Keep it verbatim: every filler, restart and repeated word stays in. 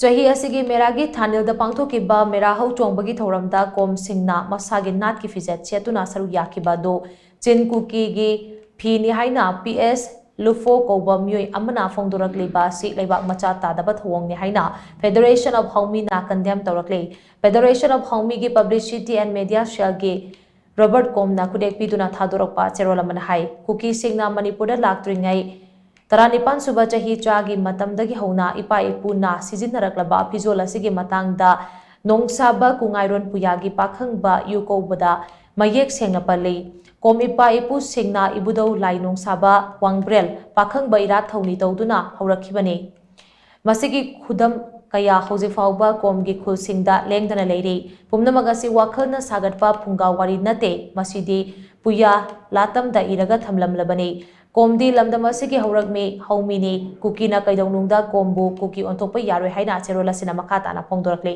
ꯆꯍꯤ ꯑꯁꯤꯒꯤ ꯃꯦꯔꯥꯒꯤ ꯊꯥꯅꯤꯜꯗ ꯄꯥꯡꯊꯣꯛꯈꯤꯕ ꯃꯦꯔꯥ ꯍꯧ ꯆꯣꯡꯕꯒꯤ ꯊꯧꯔꯝꯗ ꯀꯣꯝꯁꯤꯡꯅ ꯃꯁꯥꯒꯤ ꯅꯥꯠꯀꯤ ꯐꯤꯖꯦꯠ ꯁꯦꯠꯇꯨꯅ ꯁꯔꯨꯛ ꯌꯥꯈꯤꯕ ꯑꯗꯨ ꯆꯤꯟ ꯀꯨꯀꯤꯒꯤ ꯐꯤꯅꯤ ꯍꯥꯏꯅ ꯄꯤ ꯑꯦꯁ ꯂꯨꯐꯣ ꯀꯧꯕ ꯃꯤꯑꯣꯏ ꯑꯃꯅ ꯐꯣꯡꯗꯣꯔꯛꯂꯤꯕ ꯑꯁꯤ ꯂꯩꯕꯥꯛ ꯃꯆꯥ ꯇꯥꯗꯕ ꯊꯧꯑꯣꯡꯅꯤ ꯍꯥꯏꯅ Federation of Haomina condemn ꯇꯧꯔꯛꯂꯤ꯫ Federation of Haomiꯒꯤ Publicity and Media Cellꯒꯤ ꯔꯣꯕꯔꯠ ꯀꯣꯝꯅ ꯈꯨꯗꯦꯛ ꯄꯤꯗꯨꯅ ꯊꯥꯗꯣꯔꯛꯄ ꯆꯦꯔꯣꯜ ꯑꯃꯅ ꯍꯥꯏ, ꯀꯨꯀꯤꯁꯤꯡꯅ ꯃꯅꯤꯄꯨꯔꯗ ꯂꯥꯛꯇ꯭ꯔꯤꯉꯩ ꯇꯔꯥꯅꯤꯄꯥꯟ ꯁꯨꯕ ꯆꯍꯤ ꯆꯥꯒꯤ ꯃꯇꯝꯗꯒꯤ ꯍꯧꯅ ꯏꯄꯥ ꯏꯄꯨꯅ ꯁꯤꯖꯤꯟꯅꯔꯛꯂꯕ ꯐꯤꯖꯣꯜ ꯑꯁꯤꯒꯤ ꯃꯇꯥꯡꯗ ꯅꯣꯡꯁꯥꯕ ꯀꯨꯉꯥꯏꯔꯣꯟ ꯄꯨꯌꯥꯒꯤ ꯄꯥꯈꯪꯕ ꯌꯨ ꯀꯧꯕꯗ ꯃꯌꯦꯛ ꯁꯦꯡꯅ ꯄꯜꯂꯤ꯫ ꯀꯣꯝ ꯏꯄꯥ ꯏꯄꯨꯁꯤꯡꯅ ꯏꯕꯨꯙꯧ ꯂꯥꯏ ꯅꯣꯡꯁꯥꯕ ꯋꯥꯡꯕ꯭ꯔꯦꯜ ꯄꯥꯈꯪꯕ ꯏꯔꯥꯠ ꯊꯧꯅꯤ ꯇꯧꯗꯨꯅ ꯍꯧꯔꯛꯈꯤꯕꯅꯤ꯫ ꯃꯁꯤꯒꯤ ꯈꯨꯗꯝ ꯀꯌꯥ ꯍꯧꯖꯤꯛ ꯐꯥꯎꯕ ꯀꯣꯝꯒꯤ ꯈꯨꯜꯁꯤꯡꯗ ꯂꯦꯡꯗꯅ ꯂꯩꯔꯤ꯫ ꯄꯨꯝꯅꯃꯛ ꯑꯁꯤ ꯋꯥꯈꯜꯅ ꯁꯥꯒꯠꯄ ꯐꯨꯡꯒꯥ ꯋꯥꯔꯤ ꯅꯠꯇꯦ, ꯃꯁꯤꯗꯤ ꯄꯨꯌꯥ ꯂꯥꯇꯝꯗ ꯏꯔꯒ ꯊꯝꯂꯝꯂꯕꯅꯤ꯫ ꯀꯣꯝꯗꯤ ꯂꯝꯗꯝ ꯑꯁꯤꯒꯤ ꯍꯧꯔꯛꯃꯤ ꯍꯧꯃꯤꯅꯤ꯫ ꯀꯨꯀꯤꯅ ꯀꯩꯗꯧꯅꯨꯡꯗ ꯀꯣꯝꯕꯨ ꯀꯨꯀꯤ ꯑꯣꯟꯊꯣꯛꯄ ꯌꯥꯔꯣꯏ ꯍꯥꯏꯅ ꯆꯦꯔꯣꯜ ꯑꯁꯤꯅ ꯃꯈꯥ ꯇꯥꯅ ꯐꯣꯡꯗꯣꯔꯛꯂꯤ꯫